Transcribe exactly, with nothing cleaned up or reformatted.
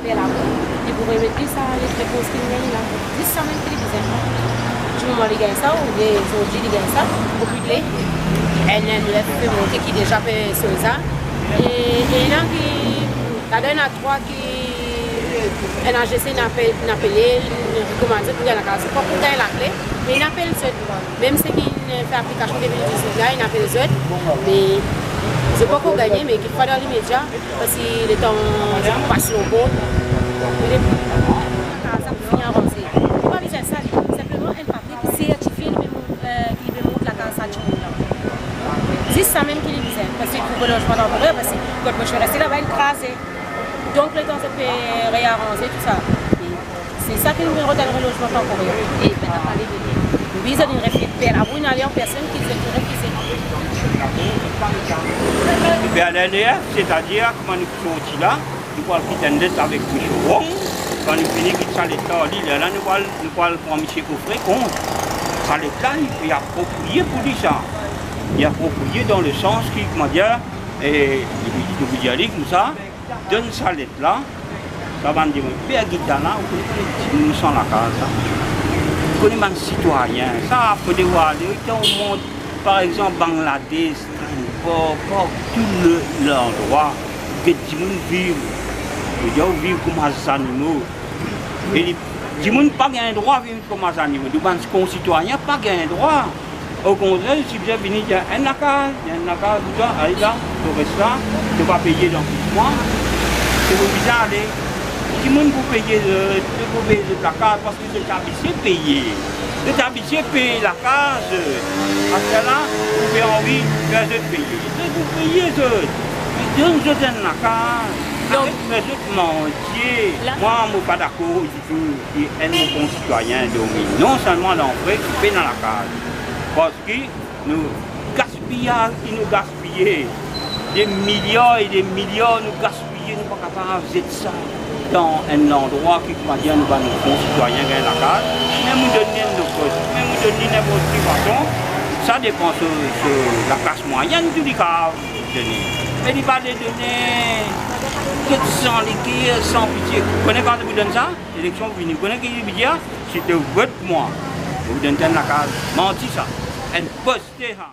Fer labou, li pou remet li sa, li repoz ki li gagn la. Zis sa mem ki li bizin. Dimoman li gagn sa, oubien zordi li gagn sa, pou pliple, enn, enn, lef, fer monte ki deza pe soz sa. E, e ena ki, ladan ena trwa ki, enn AGC inn apel, inn apele, inn rekomann zot pou gagn lakaz. Fok ou gagn lakle, me inn apel zot. Mem seki inn fer aplikasion de mil diznef la, inn apel zot, me zot pankor gagne, me kikfwa dan limedia, parski letan zot pas lor bor, lakaz la pou fini aranze. Li pa bizin sa, li. Sinpleman enn papie ki sertifie li pe mont, eh, ki li pe mont lakaz sa dimoun la. Zis sa mem ki li bizin, parski pou relozman tanporer, parski kot mo ti pe reste laba, inn kraze. Donk, letan zot pe rearanze tou sa, e se sa ki nou vinn rod enn relozman tanporer. E pe ta pale de li. Wi, zot inn refiz, pe labou inn ale an personn ki zot inn refize. Epi a L N D F, setadir, kouma nou sorti la, nou pou al kit enn let avek misie Rock. Kan nou fini kit sa let la, li, lerla nou pou al, nou pou al pran misie Kofre kont. Sa let la, li, li aproprie pou li sa. Li aproprie dan lesans ki, koumadir, e, li, li, li pou dir li koumsa, donn sa let la, sa bann dimoun. Pe Gitana, ou kone, kone dimoun san lakaz la. Ou kone bann sitwayin, sa, fode ou ale, kan ou mont, par exanp, Bangladesh, Tanpor, partou le, landrwa, get dimoun viv. Ou dir ou viv kouma zanimo. E li, dimoun pa gagn drwa viv kouma zanimo. Nou bann konsitwayin pa gagn drwa. Okontrer, si bizin vini, dir enn lakaz, enn lakaz, ou dir, ale la, to res la, to pa peye dan sis mwa, to pou bizin ale. Dimoun pou peye, eh, to pou peye zot lakaz, parski zot abitie peye. Zot abitie peye lakaz, eh, aster la, ou pe anvi fer zot peye. Zot pou peye zot. Donn zot enn lakaz. Donk, aret fer zot manze. La, mwa, mo pa dakor ditou ki enn mo konsitwayin dormi non selman dan fre, pena lakaz. Parski nou gaspiyaz ki nou gaspiye, de miliar e de miliar nou gaspiye, nou pa kapav zet sa dan enn landrwa ki, koumadir, nou bann konsitwayin gagn lakaz, mem ou donn li enn lokot, mem ou donn li ninport ki fason, sa depan so, so laklas mwayinn ki li kapav done. Me li pa le done, get san leker, san pitie. Kone kan pou donn sa? Eleksion pou vini. Kone ki li pou dir? Si to vot mwa, pou donn twa enn lakaz. Manti sa. Enn poste, ha.